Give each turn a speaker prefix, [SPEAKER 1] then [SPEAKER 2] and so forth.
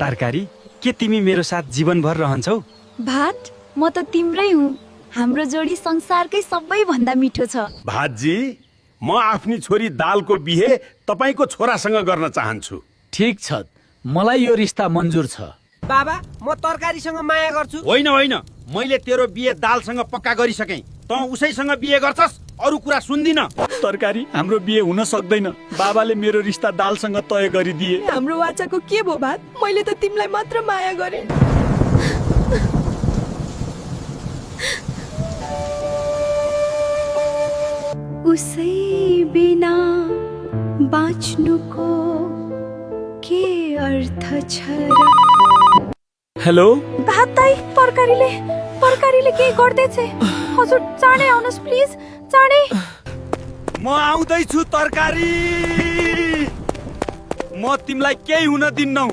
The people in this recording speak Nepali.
[SPEAKER 1] तरकारी, के तिमी मेरो साथ जीवनभर रहन्छौ?
[SPEAKER 2] भात, म त तिम्रै हुँ। हाम्रो जोडी संसारकै सबैभन्दा मिठो छ।
[SPEAKER 3] भातजी, म आफ्नी छोरी दालको बिहे तपाईको छोरासँग गर्न चाहन्छु।
[SPEAKER 4] ठीक छ, मलाई यो रिस्ता मन्जुर छ।
[SPEAKER 5] बाबा, म तरकारीसँग माया गर्छु।
[SPEAKER 3] होइन होइन, मैले तेरो बिहे दालसँग पक्का गरिसकेँ। तँ उसैसँग बिहे गर्छस्, अरू कुरा सुन्दिन।
[SPEAKER 1] तरकारी, हाम्रो बिहे हुन सक्दैन। बाबाले मेरो रिस्ता दालसँग तय गरिदिए।
[SPEAKER 6] हाम्रो वाचाको के भो भात? मैले त तिमीलाई मात्र माया गरेँ।
[SPEAKER 2] उसै बिना बाँच्नुको के अर्थ छ र?
[SPEAKER 1] हेलो
[SPEAKER 2] भात दाइ, तरकारीले के गर्दैछ? हजुर चाँडै आउनुहोस् प्लिज, चाँडै।
[SPEAKER 1] म आउँदैछु तरकारी। म तिमीलाई केही हुन दिन्नौ।